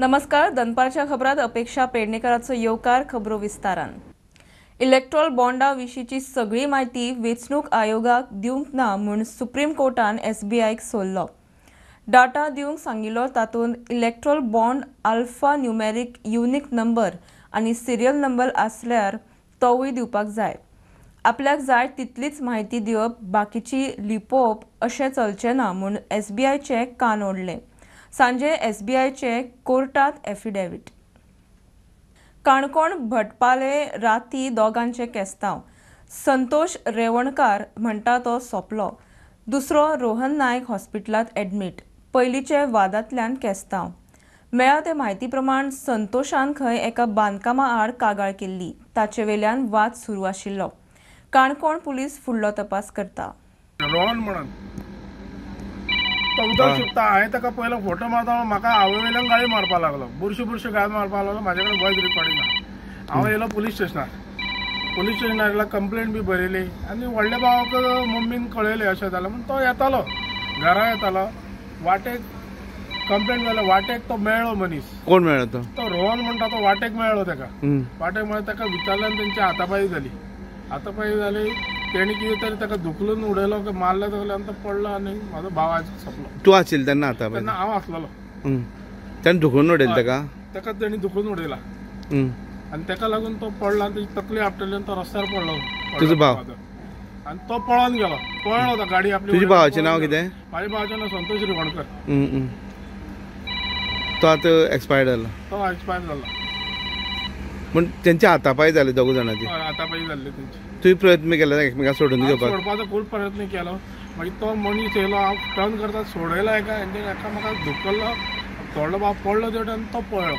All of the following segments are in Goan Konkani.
नमस्कार, दनपारच्या खबरात अपेक्षा पेडणेकराचो येवकार. खबरो विस्तारान. इलेक्ट्रॉल बॉन्डा विशींची सगळी म्हायती वेंचणूक आयोगाक दिवंक ना म्हूण सुप्रीम कोर्टान एसबीआयक सोल्लो. डाटा दिवंक सांगिल्लो तातूंत electoral bond alpha numeric unique number आनी सिरियल नंबर आसल्यार तोवूय दिवपाक जाय. आपल्याक जाय तितलीच म्हायती दिवप, बाकीची लिपोवप अशें चलचें ना म्हूण एसबीआयचे कान ओडले. सांजे एसबीआयचे कोर्टात एफिडेवीट. काणकोण भटपाले राती दोगांचे केस्तांव. संतोष रेवणकार म्हणटा तो सोंपलो, दुसरो रोहन नायक हॉस्पिटलांत एडमीट. पयलींचे वादांतल्यान केस्तांव. मेळ्ळा ते म्हायती प्रमाण संतोषान खंय एका बांदकामा आड कागाळ केल्ली, ताचे वेल्यान वाद सुरू आशिल्लो. काणकोण पुलीस फुडलो तपास करता. रोहन म्हणून तो उदक शिंपता. हांवें ताका पयलो फोटो मारता, म्हाका आवय वयल्यान गाळी मारपाक लागलो, बुरशी बुरशी गाळ मारपाक लागलो. म्हाजे कडेन वॉयस रिकॉर्डिंग आहा. हांव येयलो पुलीस स्टेशनार, पुलीस स्टेशनार येयलो, कंप्लेन बी बरयली आनी व्हडल्या भावाक मम्मीन कळयलें अशें जालें म्हूण. तो येतालो, घरा येतालो, वाटेक कंप्लेन जालें, वाटेक तो मेळ्ळो मनीस. कोण मेळ्ळो? तो तो रोहन म्हणटा तो वाटेक मेळ्ळो ताका. वाटेक मेळ्ळो ताका विचारलें आनी तेंची हातापाई जाली. हातापाई जाली, तेणी कितें तरी ताका धुकलून उडयलो, मारलो सगळें आनी तो पडलो आनी म्हाजो भाव आज सोंपलो. तूं आशिल्लो तेन्ना हातापाई? तेन्ना हांव आसलेलो. तेणें धुकलून उडयलें ताका? ताका तेणी धुकलून उडयला आनी ताका लागून तो पडला आनी ताची तकली आपटली आनी तो रस्त्यार पडलो. तुजो भाव? आनी तो पळोन गेलो, पळ्ळो तो गाडी आपली. तुज्या भावाचें नांव कितें? म्हाज्या भावाचें नांव संतोष रिवणकर. तो आतां एक्सपायर्ड जालो? तो एक्सपायर्ड जालो. पूण तेंचे हातापाय जाले दोग जाणांचे? हातापाई जाल्ले तेंचे. तुवें प्रयत्न केला एकमेकांक सोडून घेवपाक? सोडपाचो खूब प्रयत्न केलो. मागीर तो मनीस येयलो, हांव टर्न करता सोडयलो एका, एकामेकाक धुकल्लो, थोडो भाव पडलो तेवटेन आनी तो पळ्ळो.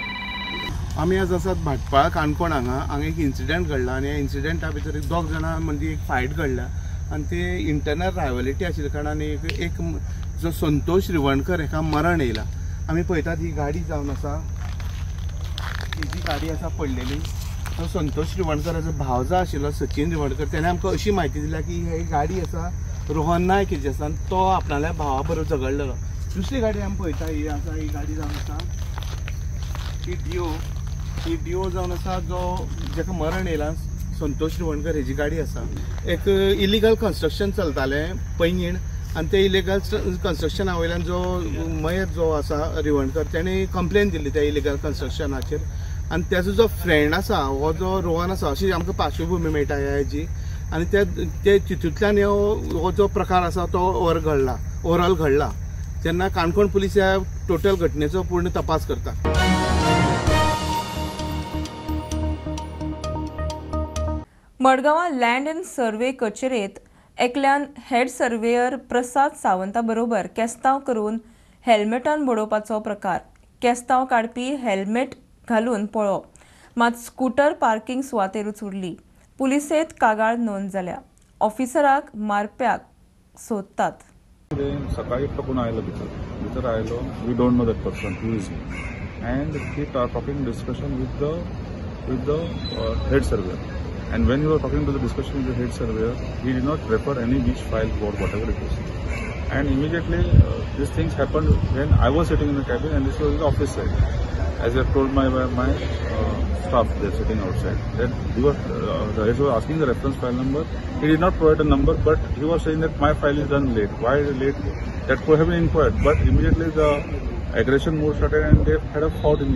आमी आज आसात भाटपाळ काणकोण हांगा. हांगा एक इन्सिडंट घडला आनी ह्या इन्सिडंटा भितर एक दोग जाणां मदीं एक फायट घडल्या आनी ते इंटरनल रायवलिटी आशिल्ल्या कारणान एक जो संतोष रिवणकर हेका मरण येयला. आमी पळयतात ही गाडी जावन आसा, ही जी गाडी आसा पडलेली तो संतोष रिवणकराचो भाव जो आशिल्लो सचिन रिवणकर, तेणें आमकां अशी म्हायती दिल्या की ही गाडी आसा रोहन नायक हेजी आसा आनी तो आपणाल्या भावा बरोबर झगडलेलो. दुसरी गाडी आमी पळयता, ही आसा, ही गाडी जावन आसा ही डिओ, ही डिओ जावन आसा जो जेका मरण येयला संतोष रिवणकर हेजी गाडी आसा. एक इलिगल कन्स्ट्रक्शन चलतालें पैंगीण आनी ते इलिगल कन्स्ट्रक्शना वयल्यान जो मयत जो आसा रिवणकर तेणें कंप्लेन दिल्ली त्या इलिगल कन्स्ट्रक्शनाचेर आनी तेजो जो फ्रेंड आसा हो जो रोहन आसा, अशी आमकां पार्श्वभुमी मेळटा ह्या हेजी. आनी ते तितूंतल्यान हो जो प्रकार आसा तो ओवर घडला, ओवरऑल घडला. तेन्ना काणकोण पुलीस ह्या टोटल घटनेचो पूर्ण तपास करता. मडगांवां लँड अँड सर्वे कचेरेंत एकल्यान हेड सर्वेयर प्रसाद सावंता बरोबर केस्तांव करून हेल्मेटान बडोवपाचो प्रकार. केस्तांव काडपी हेल्मेट घालून पळ्ळो, मात स्कूटर पार्किंग सुवातेरूच उरली. पुलिसेंत कागाळ नोंद जाल्या. ऑफिसराक मारप्याक सोदतात. सकाळी एकटो कोण आयलो भितर, भितर आयलो, we don't know that person who is he, and he talking discussion with the head surveyor. And when he was talking to the discussion with the head surveyor, he did not refer any which file or whatever it is. And immediately these things happened when I was sitting in the cabin and this was in the office side. As I told my staff there sitting outside, that he was the head was asking the reference file number. He did not provide a number, but he was saying that my file is done late. Why late? That could have been inquired. But immediately the aggression mode started and they had a fought in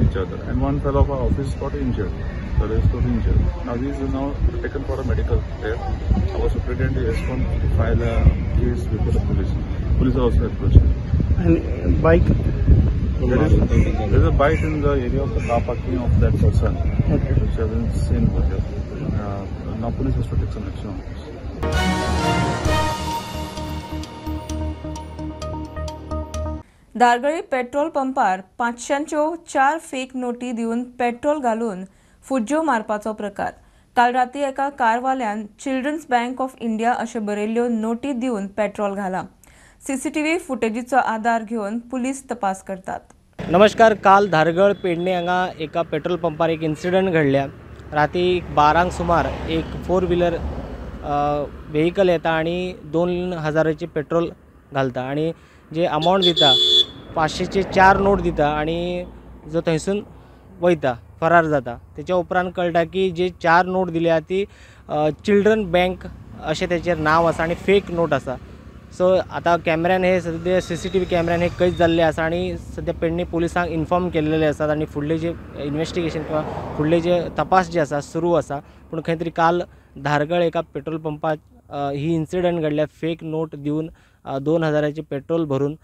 each other. And one fellow of our office got injured. So they got injured. Now he is now taken for a medical care. Our superintendent has gone to file a case before the police. Police are also approaching. And bike? There is a bike in the area of the car parking of that person, okay, which has been seen here. Now police has to take some action on this. Dargali petrol पंपार 500च्यो 4 fake नोटी दिवन पेट्रोल घालून फुज्ज्यो मारपाचो प्रकार. काल राती एका कारवाल्यान चिल्ड्रन्स बँक ऑफ इंडिया अशें बरयल्ल्यो नोटी दिवन पेट्रोल घाला. सीसीटीव्ही फुटेजीचो आदार घेवन पुलीस तपास करतात. नमस्कार. काल धारगळ पेडणे हांगा एका पेट्रोल पंपार एक इन्सिडंट घडल्या. राती 12 सुमार एक 4 व्हीलर व्हेकल येता आनी 2000 पेट्रोल घालता आनी जे अमावंट दिता 500 4 नोट दिता आनी जो थंयसून वयता, फरार जाता. तेच्या उपरांत कळटा की जे 4 नोट दिल्या ती चिल्ड्रन बँक अशें तेचेर नांव आसा आनी फेक नोट आसा. सो आतां कॅमेऱ्यान हे सद्या CCTV कॅमेऱ्यान हे कैद जाल्ले आसा आनी सद्या पेडणे पुलिसांक इन्फॉर्म केल्लेले आसात आनी फुडले जे इन्वेस्टिगेशन किंवा फुडले जे तपास जे आसा सुरू आसा. पूण खंय तरी काल धारगळ एका पेट्रोल पंपार ही इन्सिडंट घडल्या. फेक नोट दिवन 2000 पेट्रोल भरून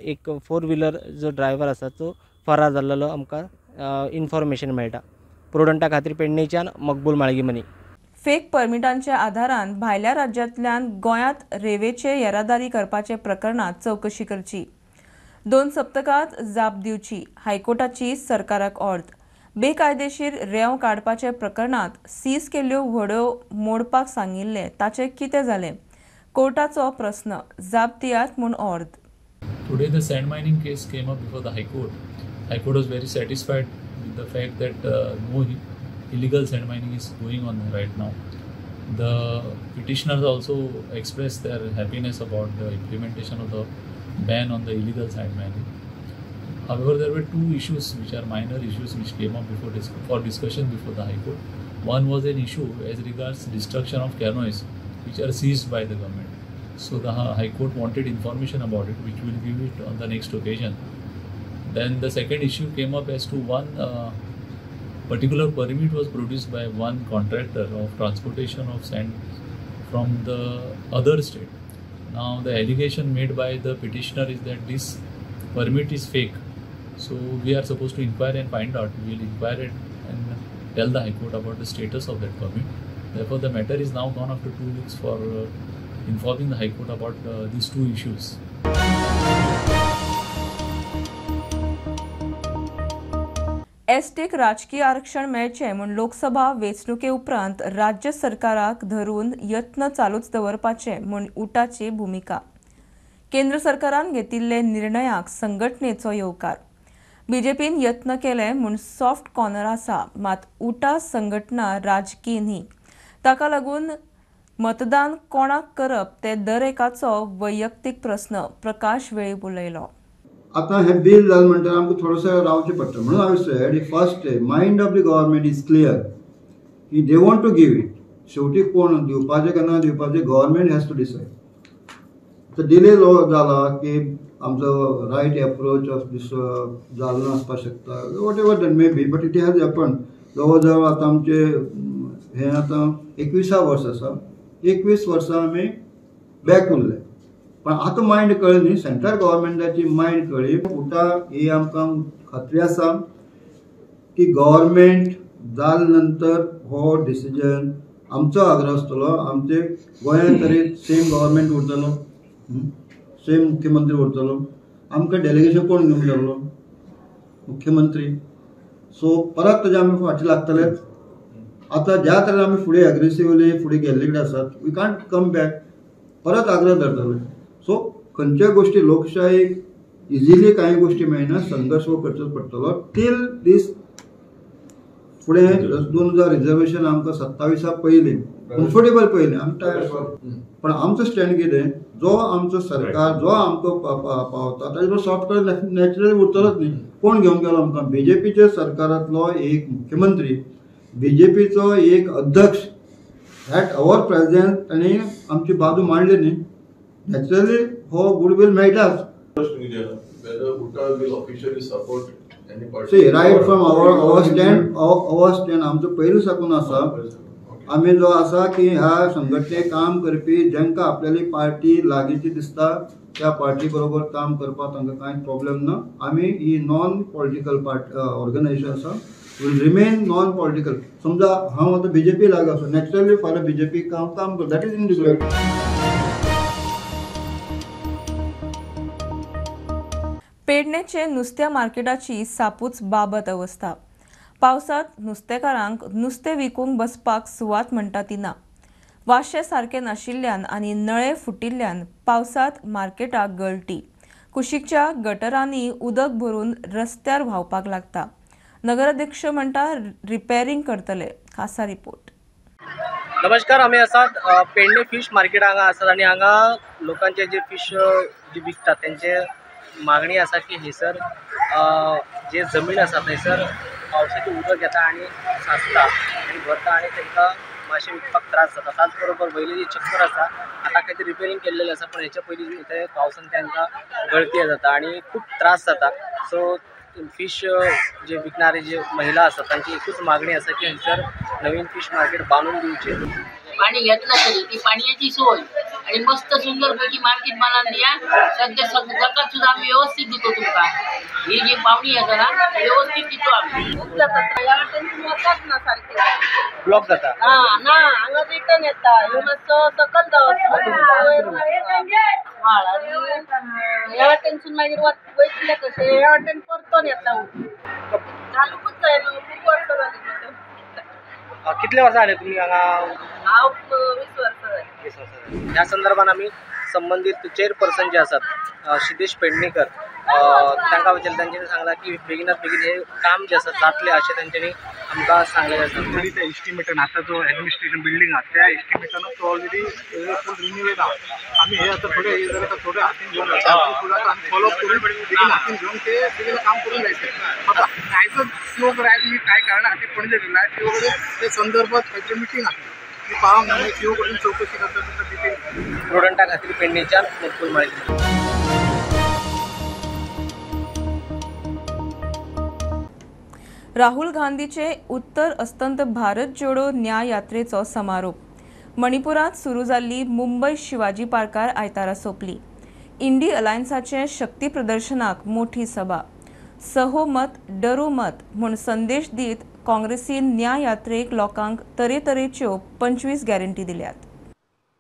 एक 4 व्हिलर जो ड्रायव्हर आसा तो फरार जाल्लो आमकां इन्फॉर्मेशन मेळटा. प्रुडंटा खातीर पेडणेच्यान मकबूल माळगीमनी. फेक परमिटांच्या आधारान भायल्या राज्यांतल्यान गोंयांत रेवेचे येरादारी करपाचे प्रकरणात चवकशी करची, 2 सप्तकात जाप दिवची, हायकोर्टाची सरकाराक ऑर्द. बेकायदेशीर रेंव काडपाचे प्रकरणात सीज केल्ल्यो व्हड्यो मोडपाक सांगिल्ले ताचें कितें जालें, कोर्टाचो प्रस्न, जाप दियात म्हूण ऑर्द. Today the sand mining case came up before the High Court. High Court was very satisfied with the fact that no illegal sand mining is going on right now. The petitioners also expressed their happiness about the implementation of the ban on the illegal sand mining. However, there were 2 issues which are minor issues which came up before for discussion before the High Court. One was an issue as regards destruction of canoes which are seized by the government. So the High Court wanted information about it, which will give it on the next occasion. Then the second issue came up as to one particular permit was produced by one contractor of transportation of sand from the other state. Now the allegation made by the petitioner is that this permit is fake. So we are supposed to inquire and find out. We will inquire it and tell the High Court about the status of that permit. Therefore, the matter is now gone after 2 weeks for informing the High Court about these 2 issues. एसटीक राजकीय आरक्षण मेळचें म्हूण लोकसभा वेंचणुके उपरांत राज्य सरकाराक धरून यत्न चालूच दवरपाचे म्हूण उटाची भुमिका. केंद्र सरकारान घेतिल्ले निर्णयाक संघटनेचो येवकार. बीजेपीन यत्न केले म्हूण सॉफ्ट कॉर्नर आसा, मात उटा संघटना राजकीय न्ही, ताका लागून मतदान कोणाक करप ते दरेकाचो वैयक्तीक प्रस्न, प्रकाश वेळीप उलयलो. आतां हें बील जालें म्हणटकीर आमकां थोडोसो रावचें पडटा. म्हणून हांवें said first mind of the government is clear की they want to give it. शेवटी कोण दिवपाचें काय ना दिवपाचें गव्हर्मेंट हॅज टू डिसायड. आतां डिले जाला की आमचो रायट एप्रोच ऑफ दीस जालो ना आसपाक शकता, whatever that may be, but it has happen. जवळ जवळ आतां आमचें हें आतां 21 वर्स आसा, 21 वर्सां आमी बॅक उरले. पण आतां मायंड कळ्ळें न्ही, सेंट्रल गव्हर्मेंटाची मायंड कळ्ळी. उटा ही आमकां खात्री आसा की गव्हर्मेंट जाले नंतर हो डिसिजन आमचो आग्रह आसतलो. आमचे गोंयांत तरी सेम गव्हर्मेंट उरतलो, सेम मुख्यमंत्री उरतलो. आमकां डेलिगेशन कोण घेवन गेल्लो? मुख्यमंत्री. सो परत ताजे आमी फाटीं लागतलेच. आतां ज्या तरेन आमी फुडें एग्रेसिवली फुडें गेल्ले कडेन आसात, we can't come back, परत आग्रह धरतले. सो खंयच्याय गोश्टी लोकशाहीक इजिली कांय गोश्टी मेळना, संघर्श हो करचोच पडटलो टील दीस फुडें 2000 रिजर्वेशन आमकां 27 पयलीं कम्फर्टेबल पयलीं आमी तयार. पण आमचो स्टँड कितें, जो आमचो सरकार जो आमकां पावता ताजे बरोबर सॉफ्ट कॉर्नर नॅचरली उरतलोच न्ही. कोण घेवन गेलो आमकां? बीजेपीच्या सरकारांतलो एक मुख्यमंत्री, बीजेपीचो एक अध्यक्ष एट our presence तांणी आमची बाजू मांडली न्ही. नॅचरली हो गुडवील मेळटाच. See, right from our stand, our stand आमचो पयलीं साकून आसा. आमी जो आसा की ह्या संघटनेक काम करपी जांकां आपल्याली पार्टी लागींची दिसता त्या पार्टी बरोबर काम करपाक तांकां कांय प्रॉब्लेम ना. आमी ही नॉन पॉलिटिकल पार्टी ऑर्गनायझेशन आसा, will remain non political. समजा हांव आतां बीजेपी लागीं आसा, नॅचरली फाल्यां बीजेपी काम काम करता, that is individual. पेडणेचे नुस्त्या मार्केटाची सापूच बाबत अवस्था. पावसात नुस्तेकारांक नुस्तें विकूंक बसपाक सुवात म्हणटा ती ना. वाशे सारके नाशिल्ल्यान आनी नळे फुटिल्ल्यान पावसात मार्केटाक गळटी, कुशीकच्या गटरांनी उदक भरून रस्त्यार व्हांवपाक लागता. नगराध्यक्ष म्हणटा रिपेरींग करतले. खासा रिपोर्ट. नमस्कार, आमी आसात पेडणे फिश मार्केट हांगा आसात आनी हांगा लोकांचे जे फिश जे विकतात तेंचे मागणी आसा की हयसर जे जमीन आसा थंयसर पावसाचें उदक येता आनी साचता आनी भरता आनी तांकां मातशें विकपाक त्रास जाता. त्याच बरोबर वयली जी चक्कर आसा आतां कांय रिपेरींग केल्लेलें आसा, पण हेच्या पयलीं थंय पावसान तांकां गळती जाता आनी खूब त्रास जाता. सो फिश जे विकणारे जे महिला आसा तांची एकूच मागणी आसा की हंसर नवीन फिश मार्केट बांदून दिवचे. पाणी घेतला तरी ती पाण्याची सोय आणि मस्त सुंदर पैकी मार्केट बांधून दिया. सध्या जकात सुद्धा आम्ही व्यवस्थित दितो तुमका. ही जी पावणी आसा ना व्यवस्थित दितो आम्ही. खूप जातात ह्या वाटेन वतात ना सारखे ब्लॉक जाता. हा ना हांगा रिटर्न येता ह्यो मातसो सकल जावं व्हाळ आनी ह्या वाटेनसून मागीर वयतले कशे ह्या वाटेन परतोन येता. चालूकच जाय न्हू, खूब वर्सां जाली. कितले वर्सां जाले तुमी हांगा? हांव 20 वर्सां जाली. 20 वर्सां जाली. ह्या संदर्भात आमी संबंदीत चेअरपर्सन जे आसात सिद्धेश पेडणेकर तांकां विचारलें. तांच्यांनी सांगलां की बेगिनात बेगीन हे काम जे आसा जातलें अशें तांच्यांनी आमकां सांगलेलें आसा. तरी त्या एस्टिमेटान आतां जो एडमिनिस्ट्रेशन बिल्डींग आसा त्या एस्टिमेटानूच तो ऑलरेडी फूल रिन्यूएड आसा. आमी हे आतां थोडे हे जाल्यार थोडे हातीन घेवन आमी फॉलोअप करून बेगीन हातीन घेवन ते बेगीन काम करून जायचें. आतां आयजच सीओ कडेन आयज मी कांय कारणां खातीर पणजे गेला सीओ कडेन ते संदर्भात खंयचे मिटींग आसा ती पावंक ना, सीओ कडेन चवकशी करता तुमकां डिटेल. प्रुडंटा खातीर पेडणेच्यान मुकुल माळी. राहुल गांधीचे उत्तर अस्तंत भारत जोडो न्याय यात्रेचो समारोप मणिपुरांत सुरू जाल्ली मुंबय शिवाजी पार्कार आयतारा सोंपली. इंडी अलायन्साचे शक्ती प्रदर्शनाक मोठी सभा. सहो मत डरो मत म्हूण संदेश दीत काँग्रेसीन न्याय यात्रेक लोकांक तरेतरेच्यो 25 गॅरंटी दिल्यात.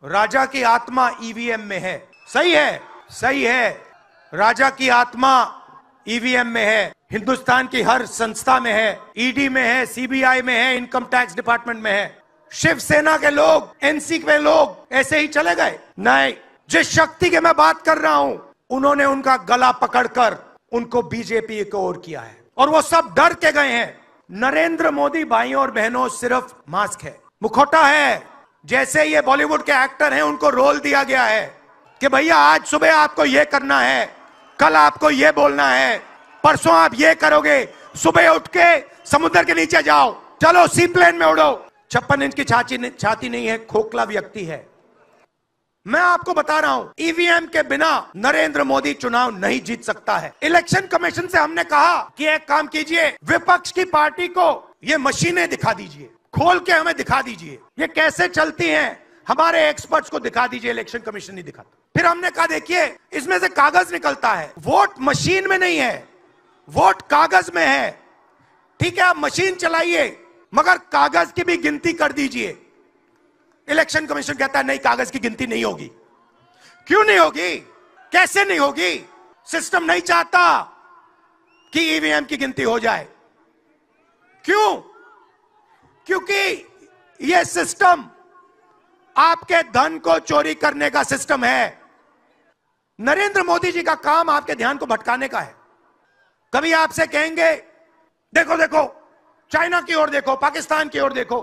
राजा की आत्मा ईवीएम में है. सही है, सही है. राजा की आत्मा ईवीएम में है, हिंदुस्तान की हर संस्था में है, ईडी में है, सीबीआई में है, इनकम टैक्स डिपार्टमेंट में है. शिवसेना के लोग, एनसी के लोग ऐसे ही चले गए? नहीं, जिस शक्ति के मैं बात कर रहा हूं उन्होंने उनका गला पकड़कर उनको बीजेपी को ओर किया है और वो सब डर के गए हैं. नरेंद्र मोदी भाइयों और बहनों सिर्फ मास्क है, मुखौटा है. जैसे ये बॉलीवुड के एक्टर हैं उनको रोल दिया गया है कि भैया आज सुबह आपको ये करना है, कल आपको ये बोलना है, परसों आप ये करोगे, सुबह उठ के समुद्र के नीचे जाओ, चलो सी प्लेन में उड़ो. 56 इंच की छाती नहीं है, खोखला व्यक्ति है. मैं आपको बता रहा हूं ईवीएम के बिना नरेंद्र मोदी चुनाव नहीं जीत सकता है. इलेक्शन कमीशन से हमने कहा कि एक काम कीजिए, विपक्ष की पार्टी को ये मशीनें दिखा दीजिए, खोल के हमें दिखा दीजिए ये कैसे चलती हैं, हमारे एक्सपर्ट्स को दिखा दीजिए. इलेक्शन कमीशन नहीं दिखाता. फिर हमने कहा देखिए इसमें से कागज निकलता है, वोट मशीन में नहीं है, वोट कागज में है. ठीक है आप मशीन चलाइए मगर कागज की भी गिनती कर दीजिए. इलेक्शन कमीशन कहता है नहीं, कागज की गिनती नहीं होगी. क्यों नहीं होगी? कैसे नहीं होगी? सिस्टम नहीं चाहता कि ईवीएम की गिनती हो जाए. क्यों? क्योंकि यह सिस्टम आपके धन को चोरी करने का सिस्टम है. नरेंद्र मोदी जी का काम आपके ध्यान को भटकाने का है. कभी आपसे कहेंगे देखो देखो चाइना की ओर देखो, पाकिस्तान की ओर देखो,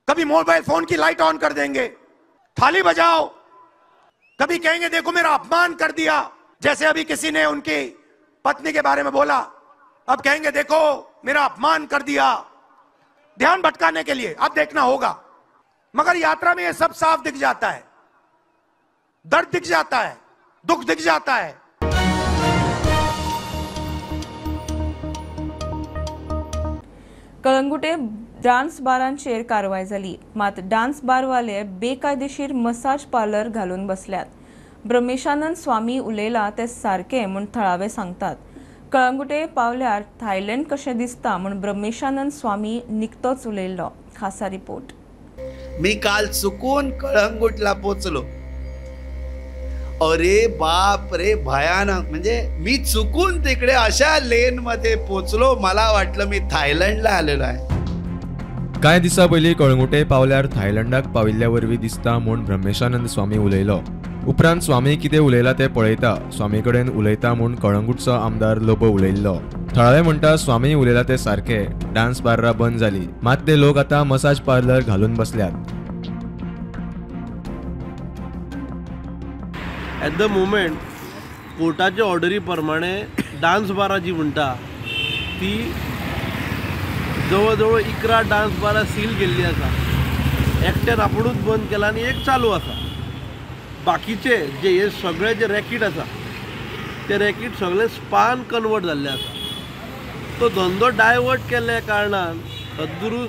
कभी मोबाइल फोन की लाइट ऑन कर देंगे, थाली बजाओ, कभी कहेंगे देखो मेरा अपमान कर दिया, जैसे अभी किसी ने उनकी पत्नी के बारे में बोला, अब कहेंगे देखो मेरा अपमान कर दिया, ध्यान भटकाने के लिए। अब देखना होगा, मगर यात्रा में यह सब साफ दिख जाता है, दर्द दिख जाता है, दुख दिख जाता है। कळंगुटे डान्स बारांचेर कारवाय जाली, मात डान्स बारवाले बेकायदेशीर मसाज पार्लर घालून बसल्यात। ब्रह्मेशानंद स्वामी उलयला ते सारके म्हूण थळावे सांगतात। कळंगुटे पावल्यार थायलंड कशें दिसता म्हूण ब्रह्मेशानंद स्वामी निकतोच उलयल्लो। खासा रिपोर्ट। मी काल चुकून कळंगुटला पोचलो। अरे बाप रे, भयानक। म्हणजे मी चुकून तिकडे अशा लेन मध्ये पोचलो, मला वाटलं मी थायलंडला आलेलो आहे। कांय दिसां पयलीं कळंगुटे पावल्यार थायलंडाक पाविल्ल्या वरवीं दिसता म्हूण ब्रह्मेशानंद स्वामी उलयलो। उपरांत स्वामी कितें उलयला तें पळयता, स्वामी कडेन उलयता म्हूण कळंगुटचो आमदार लोबो उलयल्लो। थळावे म्हणटा स्वामी उलयला ते सारके, डान्स बार्रां बंद जाली, मात ते लोक आतां मसाज पार्लर घालून बसल्यात। एट the moment कोर्टाच्या ऑर्डरी प्रमाणे डान्स बारां जी म्हणटा ती जवळ जवळ 11 डान्स बारां सील केल्ली आसा. एकट्यान आपुणूच बंद केला आनी एक चालू आसा. बाकीचे जे हे सगळे जे रॅकेट आसा ते रॅकेट सगळे स्पान कन्वर्ट जाल्ले आसा. तो धंदो डायवर्ट केल्ल्या कारणान सद्गुरू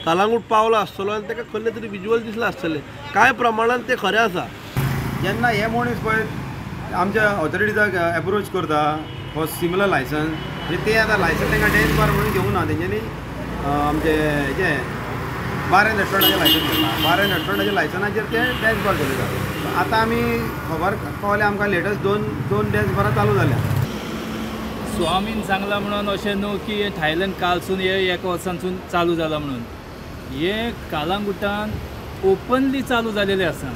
कलांगूट पावला आसतलो आनी ताका खंय तरी विज्युअल दिसलां आसतलें. कांय प्रमाणान तें खरें आसा. जेन्ना हे मनीस पळय आमच्या ऑथॉरिटीजाक एप्रोच करता फॉर सिमिलर लायसन्स, म्हणजे ते आतां लायसन्स तांकां डॅन्स बार म्हणून घेवंक ना, तेंच्यांनी आमचे हेजे बार एंड रेस्टॉरंटाचें लायसन्स घेतलां. बार एंड रेस्टॉरंटाच्या लायसनाचेर ते डॅन्स बार चलयतात. आतां आमी खबर कळ्ळें आमकां लेटस्ट दोन डॅन्स बारां चालू जाल्या. स्वामीन सांगलां म्हणून अशें न्हू की थायलंड कालसून हे एका वर्सांसून चालू जाला म्हणून, हे कालांगुटान ओपनली चालू जालेलें आसा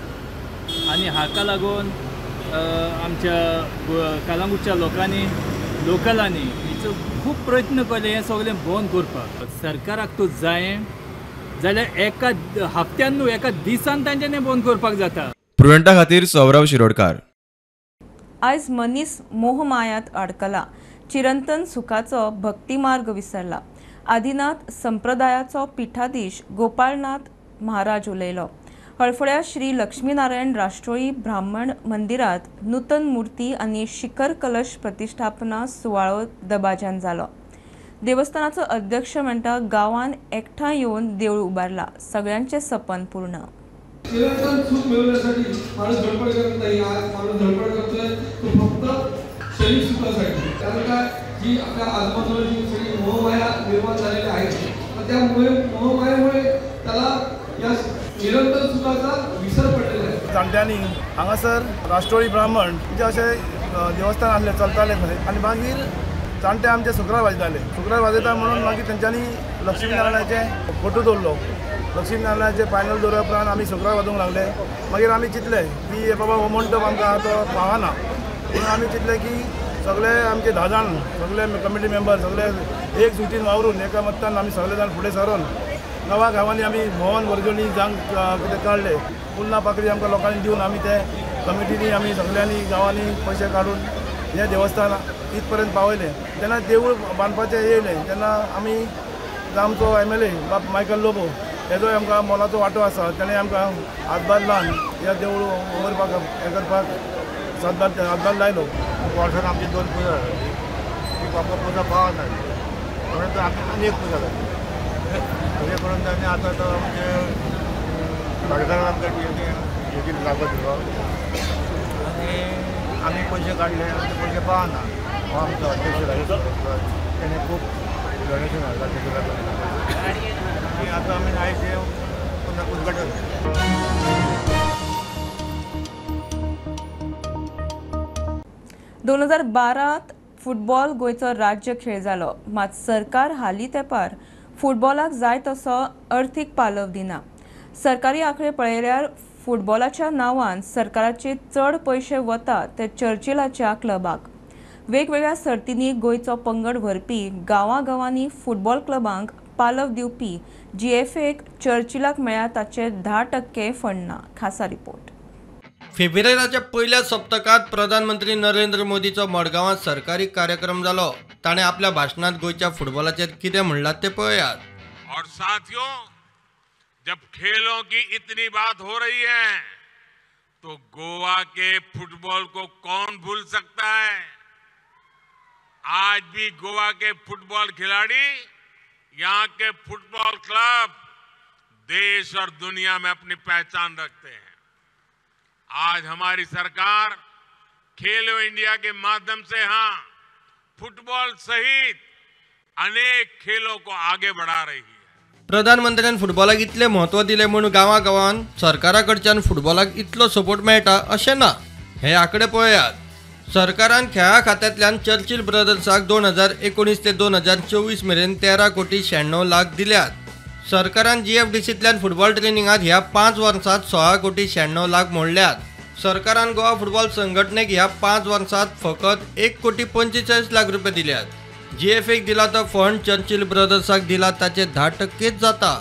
आनी हाका लागून आमच्या कालांगुटच्या लोकांनी लोकलांनी हेचो खूब प्रयत्न केले हें सगळें बंद करपाक. सरकाराक तो जाय जाल्यार एका हप्त्यान न्हू एका दिसान तांच्यांनी बंद करपाक जाता. प्रुडंटा खातीर सौरव शिरोडकार. आयज मनीस मोहमायात अडकला, चिरंतन सुखाचो भक्तिमार्ग विसरला. आदिनाथ संप्रदायाचो पीठाधीश गोपाळनाथ महाराज उलयलो. हळफळ्या श्री लक्ष्मीनारायण राष्ट्रोळी ब्राह्मण मंदिरात नूतन मूर्ती आनी शिखर कलश प्रतिष्ठापना सुवाळो दबाज्यान जालो. देवस्थानाचो अध्यक्ष म्हणटा गांवान एकठांय येवन देवूळ उबारला, सगळ्यांचें सपन पूर्ण. चिरंतन सुख मिळवण्यासाठी माणूस धडपड करत नाही. आज माणूस धडपड करतोय तो फक्त शरीर सुखासाठी. कारण का जी आपल्या आजूबाजूला जी सगळी मोहमाया निर्माण झालेली आहे त्या मोहमायामुळे त्याला या निरंतर सुखाचा विसर पडलेला आहे. जाणट्यांनी हांगासर राष्ट्रोळी ब्राह्मण जे अशें देवस्थान आसलें चलतालें खंय, आनी मागीर जाणटे आमचे शुक्रार वाजयताले. शुक्रार वाजयता म्हणून मागीर तेंच्यांनी लक्ष्मीनारायणाचे फोटो दवरलो. लक्ष्मीनारायणाचे फायनल दवरल्या उपरांत आमी शुक्रार वाजोवंक लागले. मागीर आमी चिंतलें की बाबा हो मंडप आमकां तो पावना म्हणून आमी चिंतलें की सगळे आमचे 10 जाण सगळे कमिटी मेंबर सगळे एक सुटीन वावरून एका मत्तान आमी सगळे जाण फुडें सरून गांवा गांवांनी आमी भोंवन वर्गणी जावंक कितें काडले. पुन्ना पाकळी आमकां लोकांनी दिवन आमी ते कमिटीनी आमी सगळ्यांनी गांवांनी पयशे काडून हें देवस्थान इतपर्यंत पावयलें. जेन्ना देवूळ बांदपाचें येयलें तेन्ना आमी आमचो MLA बाब मायकल लोबो हेजो आमकां मोलाचो वांटो आसा, तेणें आमकां हातभार लावन ह्या देवूळ उबारपाक हें करपाक हातभार लायलो. वर्सान आमची 2 पुजा जाली, ती बाबा पुजा पावना म्हणून आमी आनी एक पुजा जाली. अशें करून आमी आतां तो आमचे भाटकारान आमकां हेजी जागो दिलो आनी आमी पयशे काडले, आमचे पयशे पावना. हो आमचो अध्यक्ष तेणें खूब डोनेशन हाडलां तेका लागून आनी आतां आमी आयज हें पुन्हा उद्घाटन. दोन 2012 फुटबॉल गोंयचो राज्य खेळ जालो, मात सरकार हालीं तेंपार फुटबॉलाक जाय तसो अर्थीक पालव दिना. सरकारी आंकडे पळयल्यार फुटबॉलाच्या नांवान सरकाराचे चड पयशे वता ते चर्चिलाच्या क्लबाक. वेगवेगळ्या सर्तींनी गोंयचो पंगड व्हरपी गांवागांवांनी फुटबॉल क्लबांक पालव दिवपी जीएफएक चर्चिलाक मेळ्ळा ताचे 10% फंड ना. खासा रिपोर्ट. फेब्रुवारीच्या पहिल्या सप्तकात प्रधानमंत्री नरेंद्र मोदीचो मडगांवात सरकारी कार्यक्रम जालो. ताणें आपल्या भाषणात गोंयच्या फुटबॉलाचेर कितें म्हणलां तें पळयात. और साथियों, जब खेलों की इतनी बात हो रही है तो गोवा के फुटबॉल को कौन भूल सकता है. आज भी गोवा के फुटबॉल खिलाड़ी, यहाँ के फुटबॉल क्लब देश और दुनिया में अपनी पहचान रखते हैं. आज हमारी सरकार खेलो इंडिया के माध्यम से हाँ फुटबॉल सहित अनेक खेलों को आगे बढ़ा रही है. प्रधानमंत्र्यान फुटबॉलाक इतले महत्व दिले म्हूण गांवागांवान सरकारा कडच्यान फुटबॉलाक इतलो सपोर्ट मेळटा अशें ना. हे आंकडे पळयात. सरकारान खेळा खात्यांतल्यान चर्चिल ब्रदर्साक 2019 ते 2024 मेरेन 13,96,00,000 दिल्यात. सरकारान जीएफडीसींतल्यान फुटबॉल ट्रेनिंगात ह्या 5 वर्सांत 16,96,00,000 मोडल्यात. सरकारान गोवा फुटबॉल संघटनेक ह्या 5 वर्सांत फकत 1,45,00,000 रुपये दिल्यात. जीएफएक दिला तो फंड चर्चिल ब्रदर्साक दिला ताचे 10% जाता.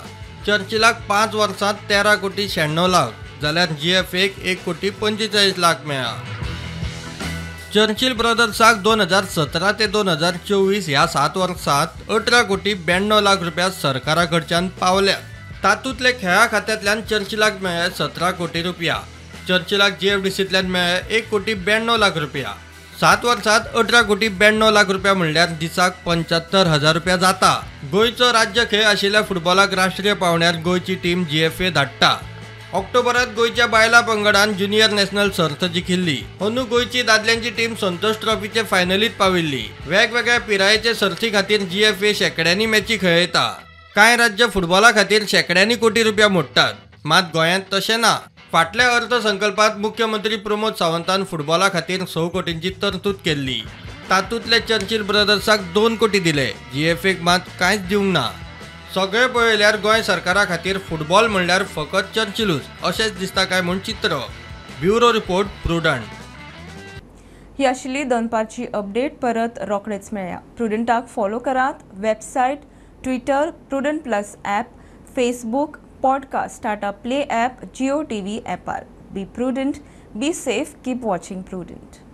चर्चिलाक 5 वर्सांत 13,96,00,000 जाल्यार जीएफएक 1,45,00,000 मेळ्ळा. चर्चिल ब्रदर्साक 2017 ते 2024 ह्या 7 वर्सांत 18 कोटी 92 लाख रुपया सरकारा कडच्यान पावल्यात. तातूंतले खेळा खात्यांतल्यान चर्चिलाक मेळ्ळे 17 कोटी रुपया. चर्चिलाक जीएफडीसींतल्यान मेळ्ळे 1 कोटी 92 लाख रुपया. 7 वर्सांत 18 कोटी 92 लाख रुपया म्हणल्यार दिसाक 75,000 रुपया जाता. गोंयचो राज्य खेळ आशिल्ल्या फुटबॉलाक राष्ट्रीय पावंड्यार गोंयची टीम जीएफए धाडटा. ऑक्टोबरात गोंयच्या बायलां पंगडान ज्युनियर नॅशनल सर्त जिखिल्ली. अंदू गोंयची दादल्यांची टीम संतोष ट्रॉफीचे फायनलीत पाविल्ली. वेगवेगळ्या पिरायेचे सर्ती खातीर जीएफए शेंकड्यांनी मॅची खेळयता. कांय राज्य फुटबॉला खातीर शेंकड्यांनी कोटी रुपया मोडटात, मात गोंयांत तशें ना. फाटल्या अर्थसंकल्पात मुख्यमंत्री प्रमोद सावंतान फुटबॉला खातीर 6 कोटींची तरतूद केल्ली. तातूंतले चर्चिल ब्रदर्साक 2 कोटी दिले, जीएफएक मात कांयच दिवंक ना. सगळे पळयल्यार गोंय सरकारा खातीर फुटबॉल म्हणल्यार फकत चर्चिलूच अशेंच दिसता काय म्हूण चित्र. Bureau report, Prudent. ही आशिल्ली दनपारची अपडेट. परत रोखडेच मेळया. प्रुडंटाक फॉलो करात. Website, Twitter, Prudent plus app, Facebook, podcast, Tata Play app, Jio TV ॲपार. Be prudent, be safe, keep watching Prudent.